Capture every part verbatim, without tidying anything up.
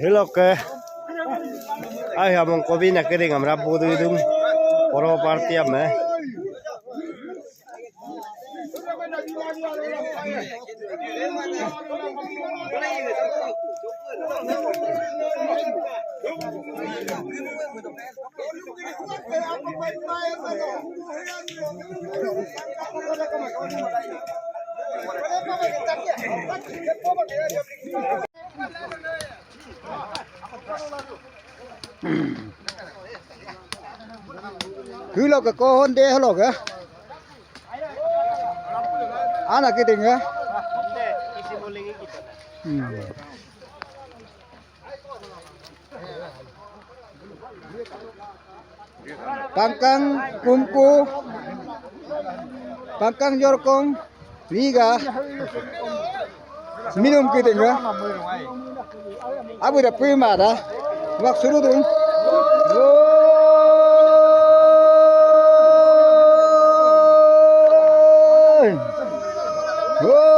Hilokke, ai hamong kobi na kering amra budu idung, poro party ame. Hilo ke kohon de hilo ke. Ana kiting ya. Hmm. Pangkang kumku, pangkang jorkong, riga, minum kiting ya. Abu da pima da, wak surudung. Woi. Woi.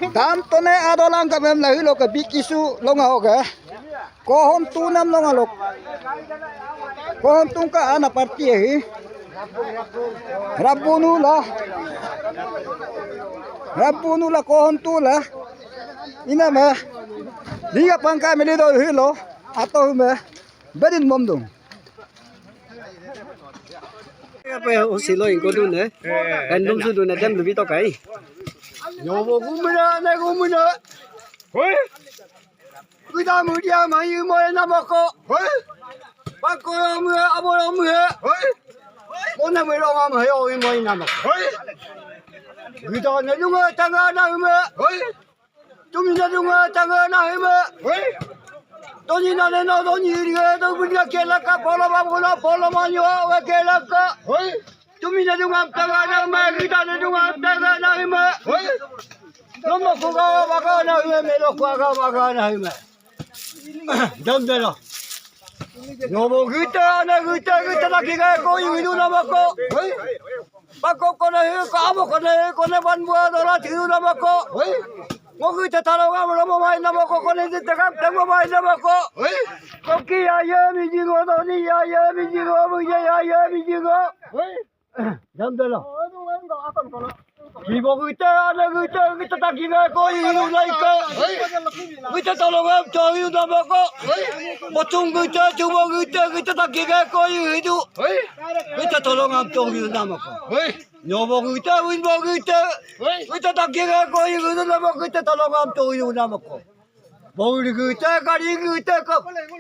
Dam tone adolang kamem lahi loke bikisu longa hoga. Kohon tunam longa lok. Kohon tungka ana party hi. Rabunu la. Rabunu la kohon tu la. Ina me. Liga pangka meli do hilo. Ato me. Bedin mom dong. Apa ya, oh, silo ingko dun, eh. Random su dun, dem dubi to kai. Nyobo gumina, ne gumina. Hoi. Kuda mudia mayu moe namako. Hoi. Bako yo mue, abo yo mue. Hoi. Mona mue ronga mue yo moe namako. Hoi. Kuda ne dunga tanga na mue. Hoi. Tumi na dunga tanga na hima. Hoi. Toni na ne no doni ri ga do bunya kelaka polo ba bona polo manyo wa kelaka. Hoi. Tumi na dunga tanga na hima, kita na dunga tanga na hima. Hoi. Lomo kuga baga na hima, melo kuga baga na hima. Dam dela. Nyobo gita, ana gita, gita lagi ga ko idu namako. Hoi. Bako kone hi ko amo kone hi kone ban bua dola thidu namako. Hoi. Ngo gita talo ga mo mai namako kone gita kam temo mai namako. Hoi. Koki ya ye mi jingo doni ya ye mi jingo mu ye ya ye mi jingo. Hoi. Dam dela. Kibo gita, ana gita, gita taki ga ko idu laika. Hoi. Gita talo ga to idu namako. Hoi. Botung gita, tubo gita, gita taki ga ko idu. Hoi. Gita tolong am tong yu namako. Hoi. Nyobo gita, winbo gita. Hoi. Gita taki ga ko yu namako, gita tolong am tong yu namako. Bogri gita, kari gita ko.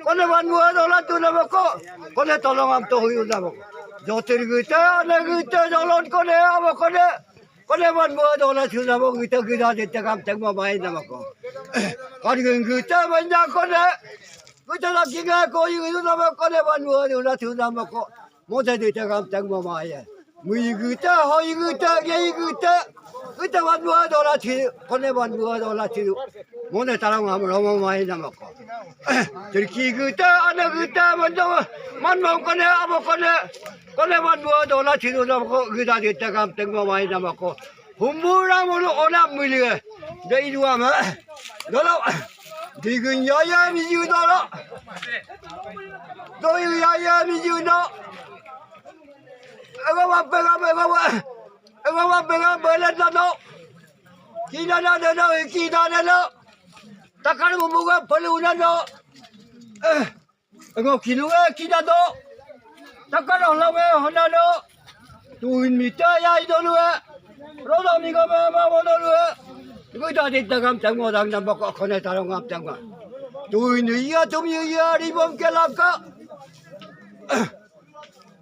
Kone ban bua dola tu namako. Kone tolong am tong yu namako. Jotir gita, ana gita, jolon kone, amo kone. Kone ban bua dola tu namako, gita gita de tegam tegma mai namako. Kari gita, banja kone. Gita taki ga ko yu namako, kone ban bua dola tu namako. Mode de tegam tegma mai. Mui gita, hoi gita, gei gita. Gita ban bua dola ti, kone ban bua dola ti. Mone tarang am romo mai namako. Tirki gita, ana gita, mando, man mau kone, abo kone. Kone ban bua dola ti namako, gita de tegam tegma mai namako. Humbura mulu ona mulie. De idua ma. Dolo. Digun yaya miju dolo. Doyu yaya miju do. Ego wa pega, ego wa. Ego wa pega bele dodo. Kina na dodo, kina na do. Takar bumuga palu na do. Eh. Ego kinu e kina do. Takar olang e hona do. Tuhin mita ya idolu e. Rodo mi gome ma wodo lue. Gui da di dagam tengwa dang nam bako kone tarong am tengwa. Tui ni iya tumi iya ribom ke langka.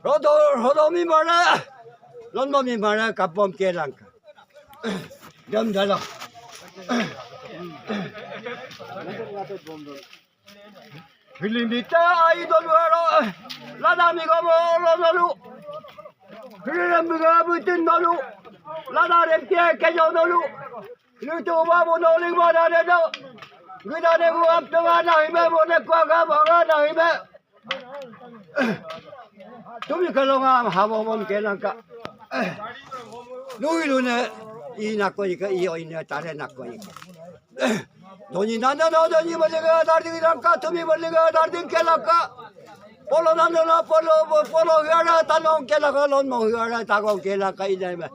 Rodo rodo mi mara. Lon mi mara kapom ke langka. Dam dala. Hiling dita ai dolu aro. Lada mi gomo lo dolu. Hiling mi gomo tin dolu. Lada rem tia kejo dolu. Lutu babu doli mana de do. Gida de bu am tunga na hime bu ne kwa ga ba ga na hime. Tumi kalonga habo bom ke langka. Lui lune i nako ika i o ine tare nako ika. Doni nanda no doni baliga darding langka tumi baliga darding ke langka. Polo nanda no polo polo hiara tanong ke langka lon mo hiara tagong ke langka ine me.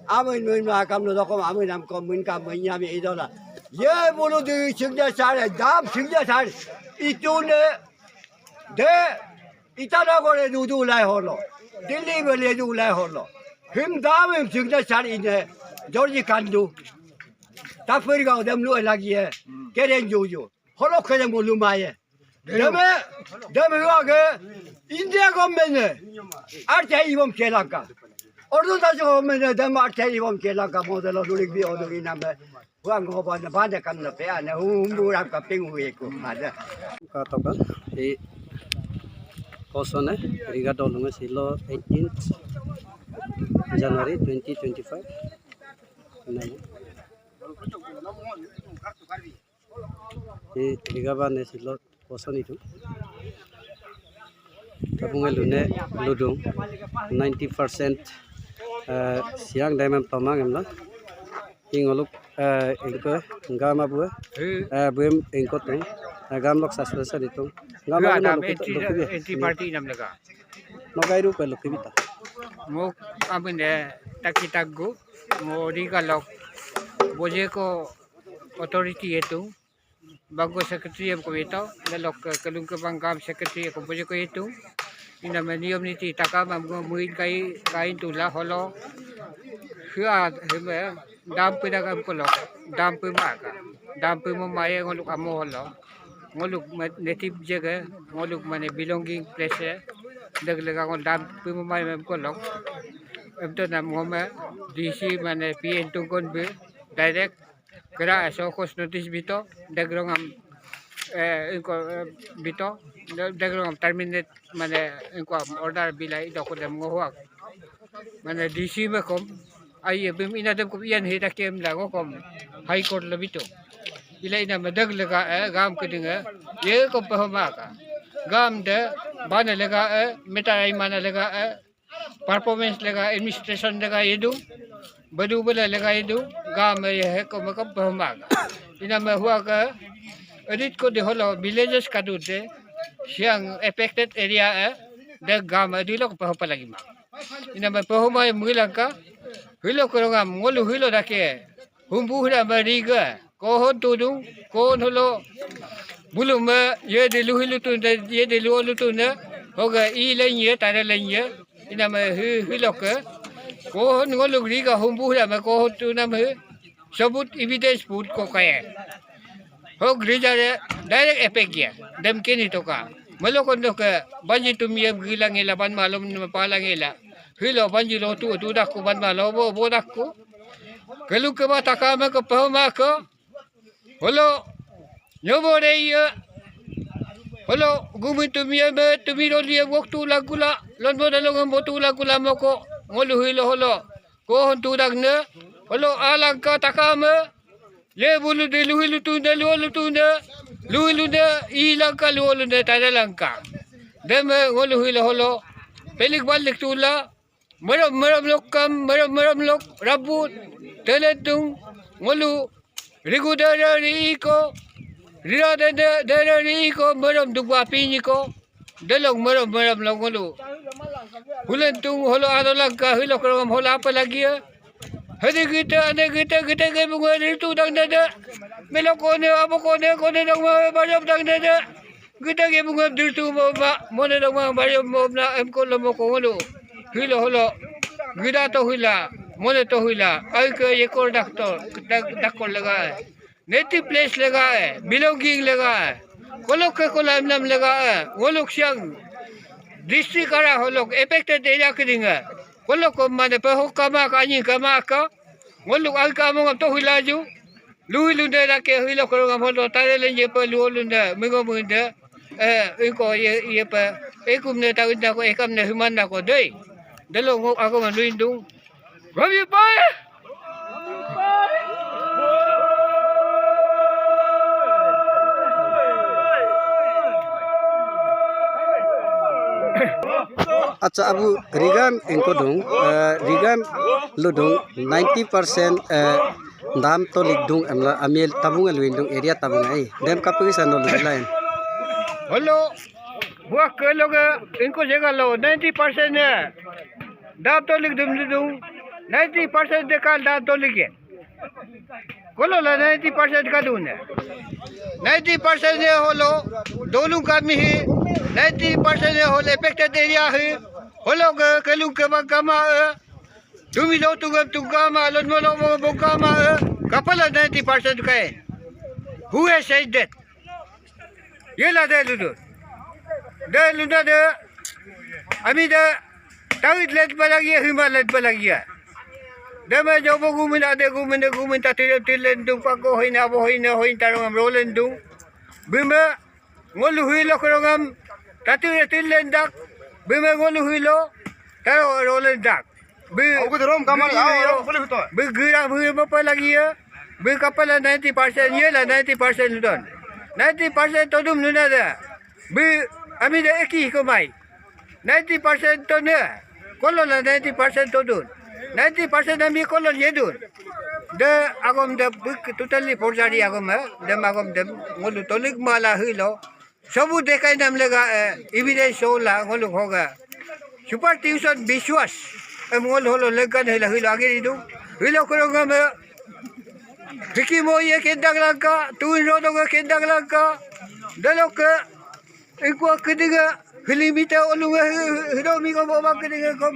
Amin min ma kam no dokom amin am kom min kam min yami idola. Ye bulu di signature dam signature itune. De, Itanagar e dudu lai holo. Delhi bele du lai holo. Him dam him signature ine. George Kandu. Tapir gau dem lu lagi e. Keren juju. Holo keren mo lumaye. Deme, deme huage. India government e. Arte ibom ke langka. Ordu tajo government e dem arte ibom ke langka modelo lurik bi odu iname. Huang ko bane bane kam na pe ane humbu ram ka ping hui ko ada. Katoka e kosone Riga dolunge silo eighteen January twenty twenty-five. Nai. E Riga bane silo Koson itu. Tabunge lune ludung ninety percent, eh, Siang dam em tomang emla. Ingoluk, eh, ingko gam abu, eh, buem ingko tung. Eh, gam lok suspension itu. Gam abu dam lok itu, anti, lok itu. Anti party nam lega. Nogai rupe lok itu. Mo amine taki taggu, mo Riga lok. Bojeko authority itu. Bangko secretary em ko ito, lelok ke kelung ke bangkam secretary ko bojo ko itu. Iname niyom niti takam am ngo muin kai kain tula holo. Hua heme dampe dagam kolok, dampe maka. Dampe memaye ngoluk amo holo. Ngoluk ma-, native jaga, ngoluk mane belonging place e. Deg lega ngol dampe memaye mem kolok. Emto nam ngome D C mane P N Tungkon be direct Kera eso kos notice bito, degrong am, eh, ingko, eh, bito, de-, degrong am terminate, mane, ingko am order bilai, doko dem ngohuak. Mane D C mekom, ai, bim ina dem kom ian hita kem la ngokom, High Court la bito. Ila ina medeg lega, eh, gam kedinga, ye kom pehomaka. Gam de, bane lega, eh, meta ai mana lega, eh, performance lega, administration lega yedu, badu bela lega yedu, gam e ye heko meko pehomaka. Iname huaka, edit ko de holo, villages kadute, Siang affected area e, de gam e dilok pehopa lagi ma. Iname pehoma ye muilangka, hilo kerongam, ngolu hilo dake, Humbu hira ma Riga, kohon tudung, kohon holo. Bulu ma, ye de luhi lutun de, ye de luo lutun de, hoga i lenye, tare lenye, inama hi, hiloke. Kohon ngoluk Riga humbu hira ma kohon tunam hi, sabut evidence put ko kaya. Hog Riga de, direct effect ya, dem kini toka. Malokon doke, banji tum ye gila ngela, ban malom nama pala ngela. Hilo banji lo tu, tu dakku, ban malo, bo, bo dakku. Kalu ke ba takame ke pahama ke. Holo. Nyobo de iya. Holo, gumi tumi eme, tumi do liye wok tu lagula. Lon bo dalong em bo tu lagula moko. Ngolu hilo holo. Kohon tu dagne. Holo, alangka takame. Ye bulu de luhi lutunde, luo lutunde. Luhi lunde, ilangka, luo lunde, tadalangka. Deme ngolu hilo holo. Pelik balik tula. Meram, meram lok kam, meram, meram lok rabut, teletung, ngolu, rigu dara ri iko, rira dada, dara ri iko, meram dugwa pinyiko, delok meram, meram lok ngolu. Hulentung, holo ano langka, hilok rongam, holo apa lagi ya? Hadi gita, ane gita, gita ke bunga ritu dang dada. Melok kone, abo kone, kone dang ma, barap dang dada. Gita ge bunga dirtu mo ma, mone dong ma, bari mo na em ko lo mo ko ngolu. Hilo holo. Gita to hila. Mone tohila, aike yekor daktor, dak-, dakor legae. Native place legae, belonging legae. Kolokke kola emnam legae, ngoluk Siang district ara holok affected area kídínge. Kolok ko mane pehok kama ka anyi kama ka. Ngoluk aike amongem tohilaju. Luhi lunde dake hilo kerongam holo tare lenye pe luo lunde, mingo minde. Eh, ingko ye, ye pe, ekum ne tawit dako, ekam ne himan dako, dei. Delo ngok ako ngan luindung. Rabi pai! Acha, abu Rigan ingko dung, eh, Rigan ludung ninety percent, eh, dam tolik dung emla amil tabung elwin dung area tabung ai. Dem kapegi sano lu lain. Holo, buah ke loge ingko jega lo ninety percent ne. Dam tolik dum dum ninety percent dekal dam tolik ye. Kolo la ninety percent kadune. Ninety percent ne holo, dolung kami hi, ninety percent ne holo affected area hi, holo ke kelung ke bang kama, eh, Tumi lo tugam tugama, lon molo mo bongkama, eh, kapala ninety percent kai. Who has said that? Yela de ludu. De lunda de, ami de, tawit let balagia, hima let balagia. Deme jobo gumin, ade gumin, de gumin, tatire tilen dung, pako hoina, abo hoina, hoin tarongam rolen dung. Bime, Ngolu huilo kerongam, tatu retin lendak, bime ngolu huilo, taro rolendak. Bi, Aku tu rom kamar, bi, au, bi, au, boleh betul. Bi gerang, bi apa lagi ya? Bi kapala ninety percent, ye la ninety percent don. Ninety percent todum nuna da. Bi, ami da eki komai. Ninety percent to ne, kolo la ninety percent to dun. Ninety percent ami kolo yedun. De agom de buk totally forgery agom, eh. Dem agom dem ngolu tolik mala hilo. Sobu dekai nam lega, eh, evidence sola ngolu hoga. Superstition biswas. Em ngolu holo legan hila hilo agiri du. Hilo kolo ngam, eh, Hiki mo ye kendak langka, tuin rodo ke kendak langka. Deloke, ikwa kedinga, hilimita olunga, hidomi ko baba kedinga kom.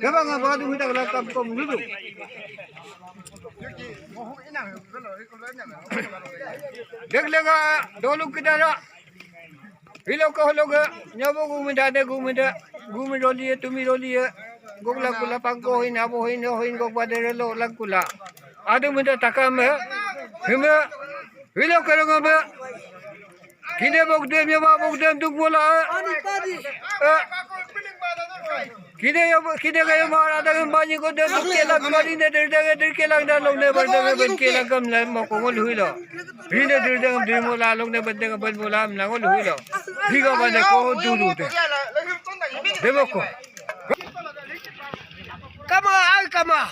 Kaba nga badu hidak langka kom ludu. Dek lega, dolu kedara. Hilo ko holo ke, nyobo gumin dade gumin da, gumin roliye, tumi roliye, gok langkula pangko hin, abo hin, ho hin, gok badere lo langkula. Adu minta takam he, hime, hilo kerongam he, kine bok dem, yoma bok dem, duk bola he. Eh. Kine yo, kine kayo mara dagan banyi ko dem kelang kari ne der dagan der kelang da long ne bar dagan ban kelang kam la mo ko ngol huilo. Hine der dagan der mo la long ne ban dagan ban mo la am la ngol huilo. Higa ban ko du du de. Dem ko. Kama ai kama.